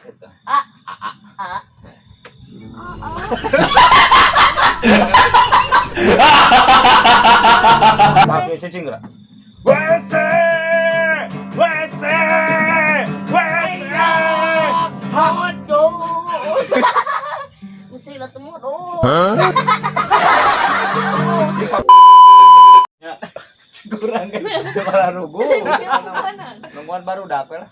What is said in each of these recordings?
Gitu. A. A A. A. Pakai cicing gerak. WC WC WC. Aduh. Mesti lah temu doh. Ya. Kurang kan. Coba rugu. Nungguan baru dah lah.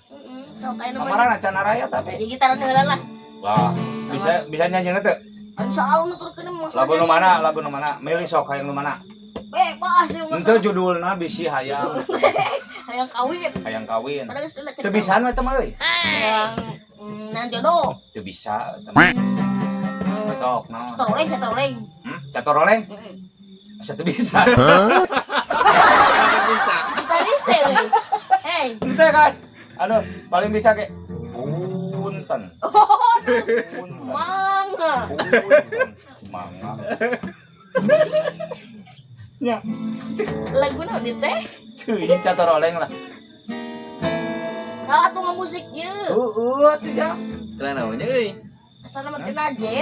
Sok aya nama. Kemarin acan raya tapi. Jadi gitaran heula lah. Wah, bisa bisa nyanyi teu? Insya Allah nuturkeun mah. Lagu nu mana? Lagu nu mana? Milih sok hayang nu mana? Bebas sih mah. Henteu judulna bisi hayang. Hayang kawin. Hayang kawin. Padahal geus dulu Teu bisaan we teh mah euy. Hayang nan jodoh. Teu bisa eta mah. Sok naon. Catoroleng, catoroleng. Hmm? Catoroleng? Heeh. Asa teu bisa. Bisa. Gitaris teh euy. Hey. Henteu kan. Aduh, paling bisa ke punten. Oh, Punten. mangga. Punten. Mangga. Nya, Lagu naon ieu teh? cuy, catoroleng lah. Kalau atuh ngamusik ye. Heeh, atuh jang. Lah naonnya euy. Asana mah tina je.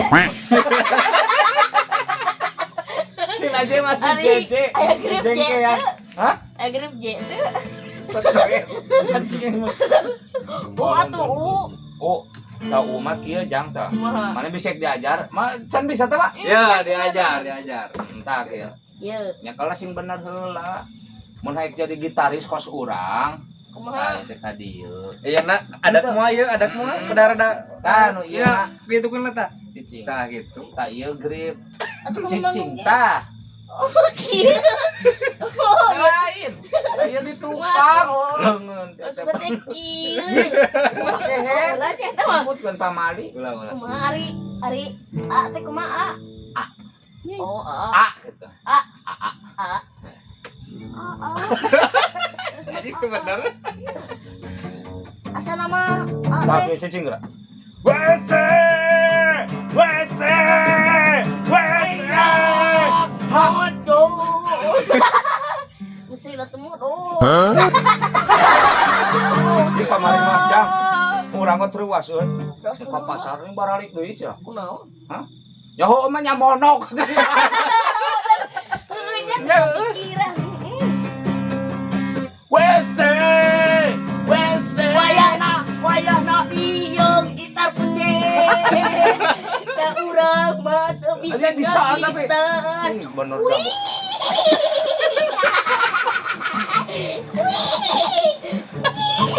Tina aja mah Ari, JJ. aya grip J Jengkean. teu. Hah? Aya grip J teu. Stres. Anjing. Oh atuh u. Oh, tau mah kieu jang tah. Kumaha? Mana bisa diajar? Ma can bisa teh, Pak? Ya, diajar, diajar. Entah kieu. Ye, Nya kalau sing bener heula. Mun hayang jadi gitaris kos urang, kumaha? tah teh ka dieu. Iya nak, adat moal ieu, adat moal pedar ada. Tah nu ieu Iya, gitu kan lah tah. cicing. Tah gitu. Tah ieu grip Atuh kumaha cicing nu- tah. Oh, kieu. Oh, Lain. Tah ieu ditupang. Leungeun teh. maksudna teh kieu. Kehe. Lah teh eta mah. Sebutkeun pamali. Ulah, ulah. Kumaha ari ari A teh kumaha A? A. Oh, A. A gitu. A. A A. A. A. A. Jadi bener. Asa nama A Tah teh. ieu cicing geura. WC WC WC. Aduh. Mesti lah temu doh. Di pamari mah jang. Urang mah terus euy. Ka pasar ini baralik deui sia. Kunaon? Ya heueuh mah nyamonok. Heueuh nya Ya, pikiran. WC WC. Wayahna, wayahna ieu gitar putih. Da urang mah teu bisa Aja bisa, tapi. gitar. Bener jago.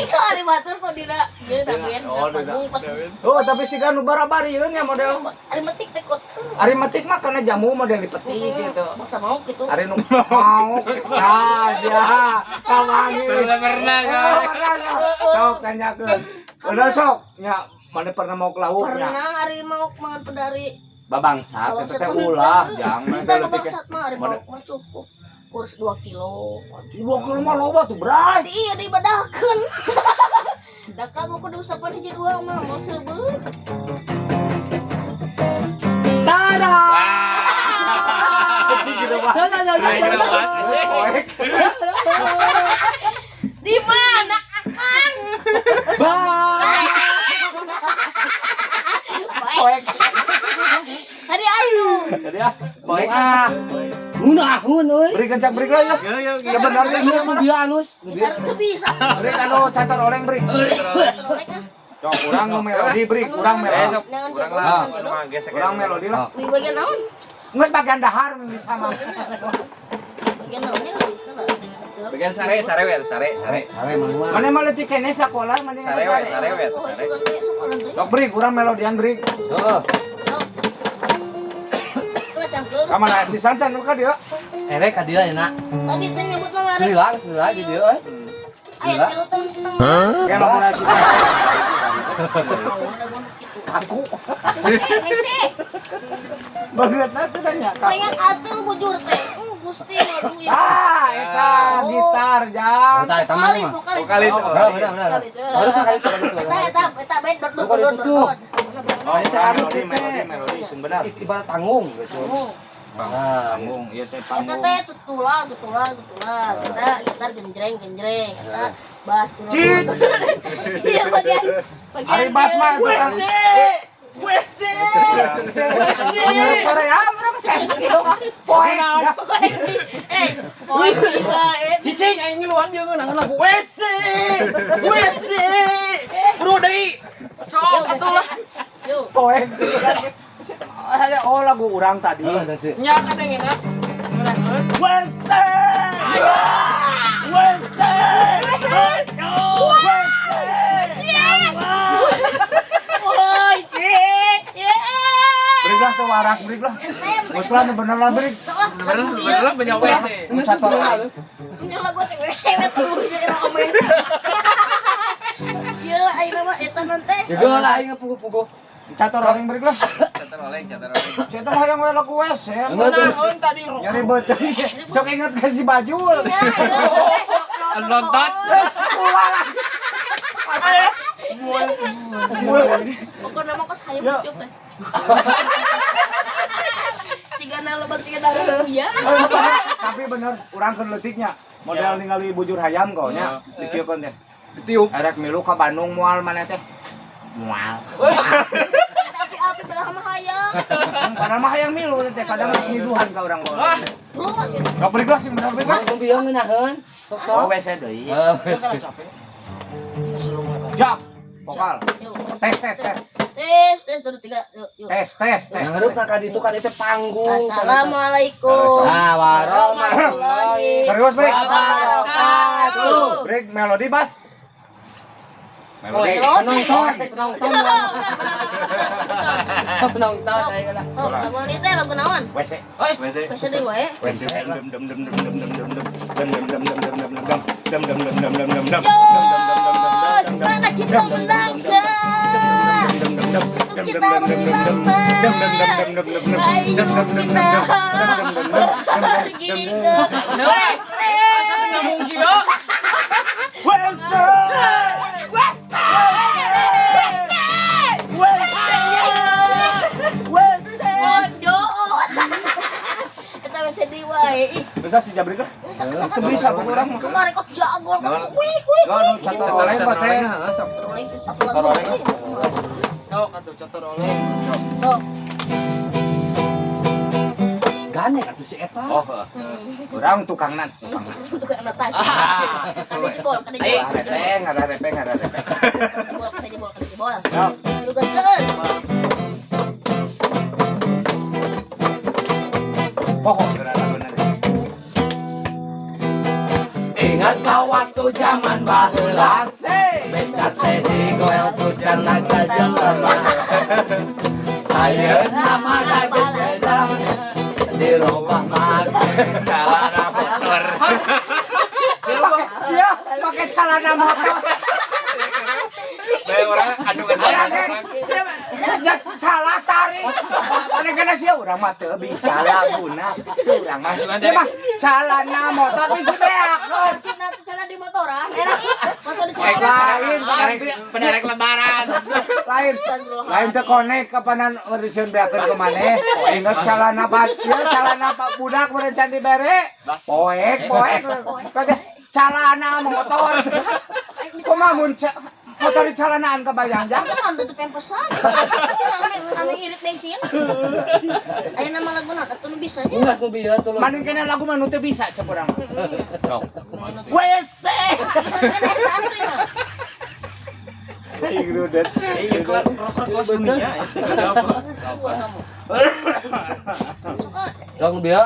Kok ari batur kok dina ieu tapi Oh, dina. panggung pas Oh, tapi sih kan nu barabari nya model. ari metik teh kot. Ari metik mah karena jamu model dipetik gitu. Masa mau gitu. Ari nu mau. Nah, sia. Kawangi. Pernah pernah Oh, pernah, ya. Sok tanyakeun. Udah sok nya mana pernah mau ke lauk nya. Pernah ari mau mangan pedari. Babangsat eta teh ulah jangan Teh teh leutik. bangsat mah ari mau mah cukup. Kurs 2 kilo. 2 kilo mah loba tuh, Bray. Di iya dibadakeun. Da kamu kudu usapan hiji dua mah mau seubeuh. Tada. Anjing gitu mah. Poek. Di mana Akang? Poek. Hari atuh. Jadi ah, poek ah. Ngunahun euy. Beri kencang beri lah ya. Ya, ya, Ya benar ya. Alus nu bieu alus. Gitar teu bisa. Beri anu catar oleng beri. Oleng ah. Sok urang nu melodi beri, urang melodi. Besok Jangan kurang jodoh, lah, jangan jodoh. mah gesek. Urang melodi lah. Di bagian naon? Geus bagian dahar bisa mah. Bagian naonnya euy? Bagian sare, sare we, sare, sare. Sare mah mah. Mana mah leutik keneh sakola, mana Sare we, sare we, Oh, sare. sugan teh sok orang teh. Sok beri urang melodian beri. Heeh. Sok. Ulah cangkeul. Ka mana si Sansan nu ka dieu? Erek ka dieu enak. Tadi teh nyebut nama arek. Selila, selila di dieu euy. Aya 3 tahun setengah. Kayak lamun si Sansan. Naon kitu. Kaku. Hese, hese. Banget teh tanya. Bayang atuh bujur teh. Gusti aduh ya. Ah, eta gitar jang. Eta eta mah. Vokalis, vokalis. Vokalis, Benar, benar, benar. Vokalis. Baru kali itu. Eta eta eta bae dot dot Bukan dot itu tuh. dot. Oh, Eta urang harus melodi teh. melodi melodi sing benar. Ibarat tanggung gitu. Oh. Ah, Panggung, ieu teh Eta panggung. teh tutulang, tutulang, tutulang. Kita gitar genjreng, genjreng. Eta bass. Cit. Iya, bagian bagian. Ari bass mah itu kan. WC. WC. Sore ya, urang sensi. Poek. Ya. Eh, poe wae. Cicing aing ngiluan dia ngeunang lagu WC. WC. Bro deui. Sok atuh lah. Yuk. Poek. Oh, lagu urang tadi. Nya kadang enak. Ngeunaheun. WC. WC. WC. Yes. Woi, ye, ye. Break lah tuh waras, break lah. Geus lah nu bener lah break. Bener bener lah punya WC. Satu lagi. Punya lagu teh WC we tuh jadi rame. Ieu ayeuna mah eta non teh. Juga lah aing puguh-puguh. Catur rolling break lah. Catur oleng, catur oleng. Saya tuh hayang we lagu WC. Naon tadi rokok. Nyari beuteung. Sok inget ke si baju. Nonton. Terus ulah lagi. Pokokna mah kos hayang Ya. pucuk teh. Sigana lebat tiga darah ya. Tapi bener, urang keur leutiknya. Model ningali bujur hayam kok nya. Dikieukeun teh. Ditiup. Erek milu ka Bandung moal maneh teh. Moal. Api-api padahal mah hayang. Padahal mah hayang milu teh kadang ngiduhan ka urang kok. Lu gitu. Gak break lah sih bener break lah. Oh, WC deui. Jap. Vokal. Yuk. Tes tes tes. Tes tes dua tiga yuk yuk. Tes tes tes. Itu kan itu panggung. Assalamualaikum. Nah, warahmatullahi Serius break. Wabarakatuh. Break melodi bass. Melodi. Penonton, penonton. Penonton ayo lah. Oh, lagu ini teh lagu naon? WC. WC. WC deui wae. WC. Dem dem dem dem dem dem dem dem dem dem dem dem dem dem dem dem dem dem dem dem Yo, mana kita melangkah. Situ kita melangkah. Ayo kita pergi ke WC. Ngomong kieu. WC. WC. WC. Bodoh. Kita WC deui wae. Ih, Bisa si Jabrik lah. Itu bisa pokoknya orang mah. kemarin kok jago Naon? wih wih. Yo nu catur oleng kok teh. Sok. Catur oleng. Sok atuh catur oleng. Sok. Gandeng atuh si eta. Oh, urang tukangna, tukangna. Tukang anak Kada jebol, kada jebol. Ada repeng, ada repeng, ada repeng. Jebol, kada jebol, kada jebol. Sok. Juga seueur. Pokok geura laguna teh. Ingat kau waktu zaman baheula. Asik. Beca teh digoel karena kajelema. Ayeuna mah da geus beda. Di rumah make Celana motor. Iya, pakai celana motor. Bae orang anu Orang kan salah tarik. Mana kena sih urang mah teu bisa laguna. Urang mah. Ieu mah celana motor bisa beakeun. Maksudna teh celana di motoran. Enak. Motor di celana. Lain, Penerek lebaran. lain. Lain teu konek kapanan urusan beakeun ke maneh. Ingat celana bat, ieu celana pak budak meureun can dibere. Poek, poek. Kata celana motor. Kumaha mun motor di celanaan kebayang jang? Kan tutup pempesan. Ame irit bensin. Ayeuna mah lagu naon atuh nu bisa nya. Enggak nu bieu tuluy. Maning kena lagu mah nu teu bisa cek urang. WC. Asli mah. Aing rudet. Iya, kelas dunia. Gua kamu. Sok ah. Sok nu bieu.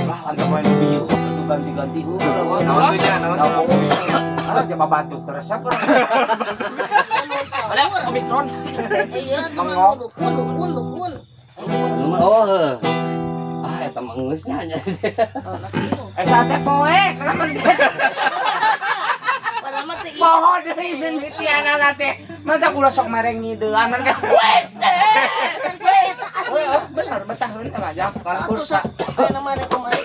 Lah antep main bieu atuh ganti-ganti heula. Naon tuh nya, naon tuh? Alah jaba batuk teresep. Ada Omikron. Iya, tuh dukun, dukun, dukun. Oh, heuh. Ah, eta mah geus nya nya. Eta teh poek, kenapa Padahal mah teh poho deui mimitianana teh. Mata kula sok mereng ngidean man kan. WC. kan eta asli. Bener betaheun teh mah jang kan Atuh kursa. sok ayeuna mah rek kemarin.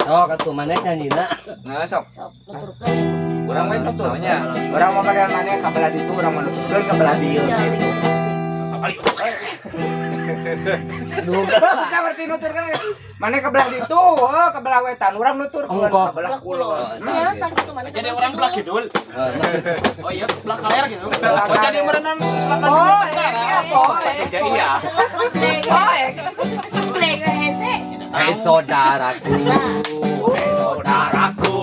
Sok atuh maneh nyanyina. Nah, sok. Sok nuturkeun ya. Urang mah nutur. Namanya. Urang mah kadang maneh ka belah ditu, urang mah nuturkeun ka belah dieu. Ya, Gitu. Bisa berarti nuturkeun mana ke belah ditu, oh, ke belah wetan, urang nuturkeun Ongkoh. Ke belah kulon. Ya, tah kitu mana. Jadi orang belah kidul. Oh iya, belah kaler gitu. Belah Oh, jadi kaler. merenang selatan Oh, timur tenggara. iya, poek. Iya. Poek. Pleng hese. Hei saudaraku, Nah, hei saudaraku,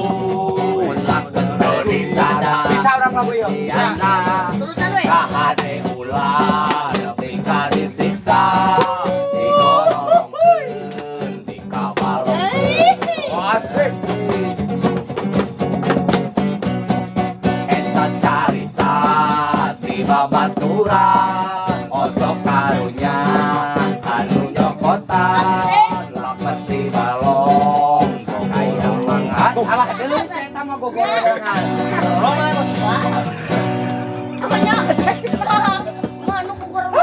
ulah kental di sana. Bisa urang lagu ieu. Yana, turutan we. kahade ulah, nepi ka disiksa, digorongkeun, dikabalongkeun. Oh, asik. Eta carita ti babaturan, osok karunya anu nyokotan, lepet di balong, kaya mangas. Salah deui saya eta mah gogorongan. Apa nya? Manu kugorong.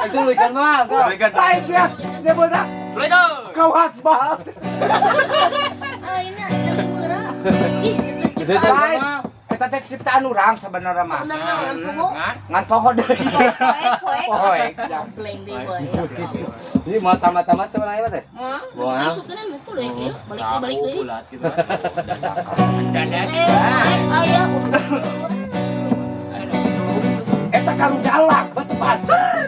Itu lu ikan mah, so. Lain sia, nyebutna Assalamualaikum. kawas banget. Ah, ini aja murah. Ih, Itu Lain. Eta teh ciptaan urang sebenarnya mah. sebenarnya ngan poho. Ngan poho deui. Poek, poek. Poek. Pleng deui poek. Ini mau tamat-tamat sebenarnya teh. Hah? Wah. Masukeun betul ya, kieu. Balik deui, balik deui. Bulat gitu. Dadah. Eh, poek aya. Eta karujalak batu pasir.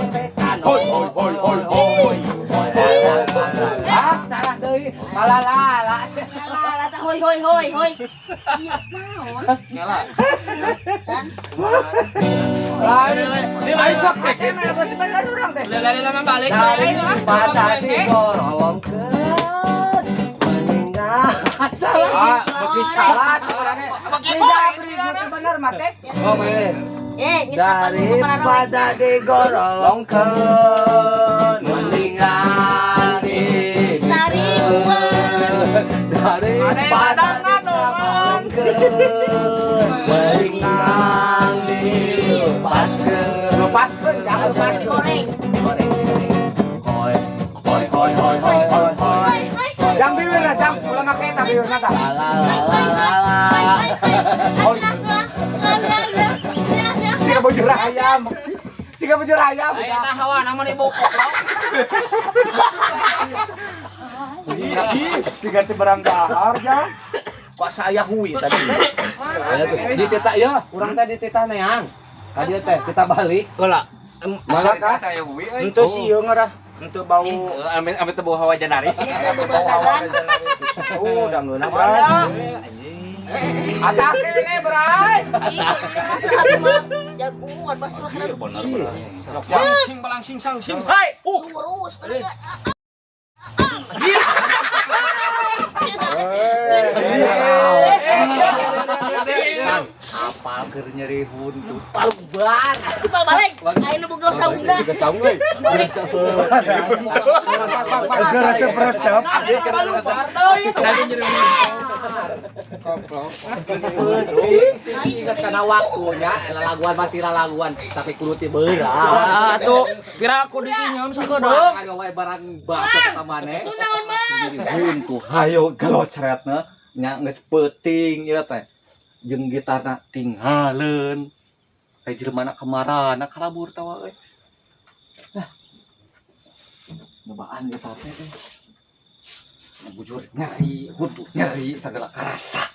Setan. Hoi hoi hoi hoi hoi. Ah, salah deui. Malalala. Lah, lah, hoi hoi hoi hoi. Iya, naon? Nyala. San. Lain. Lain sok hatena geus bener urang teh. Lele lele balik. Daripada digorongkeun, mendingan salah. Ah, bagi salah cek urang ge. Bagi Tidak poek, beri nu bener mah teh. Oh, main. Eh, geus apa Daripada digorongkeun, mendingan Taribuan. Daripada digorongkeun, mendingan dilepaskeun. Lepaskeun, jangan lepaskeun. Goreng. Goreng, goreng. Hoi, hoi, hoi, hoi, hoi, hoi, hoi. Hoi hoi. Jang bibirna jang, ulah make eta bibirna tah. La la la la la la. Hoi. Siga bujur ayam. Siga bujur ayam. Ayo tah hawa nama di bokok lo. Siga teh barang dahar jang. Kok saya hui tadi. Ayo tuh, dititah ya, urang teh dititah neang. Tadi teh kita balik. Heula. Mana kah? Saya hui euy. Henteu sih ieu ngarah. Henteu bau Ame ame teu bau hawa janari. Oh, udah ngeunah bray. Atake ini bray. Jagoan pas makanan. Sing balang sing sang sing. Hai. Lurus tenaga. Apal keur nyeri huntu. Palubar. Balik. Ayo nu boga saungna. Juga saung euy. Agar resep-resep. Ingat kana waktunya, lalaguan masih lalaguan, tapi kudu teh beurang. Ah, tuh pira aku dikinyam sakedeung. Ayo wae barang bacot ka maneh. Itu naon mah? Huntu hayo galocretna nya geus peuting ieu teh. Jeung gitarna tinggaleun. Kayak jelema kamarana kalabur tawa euy. Lah. Nyobaan gitar teh euy. Bujur nyeri, huntu nyeri sagala karasa.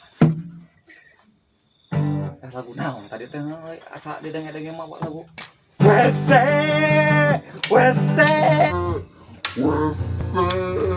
Eh, lagu naon tadi teh euy asa didenge-denge mah lagu WC WC WC.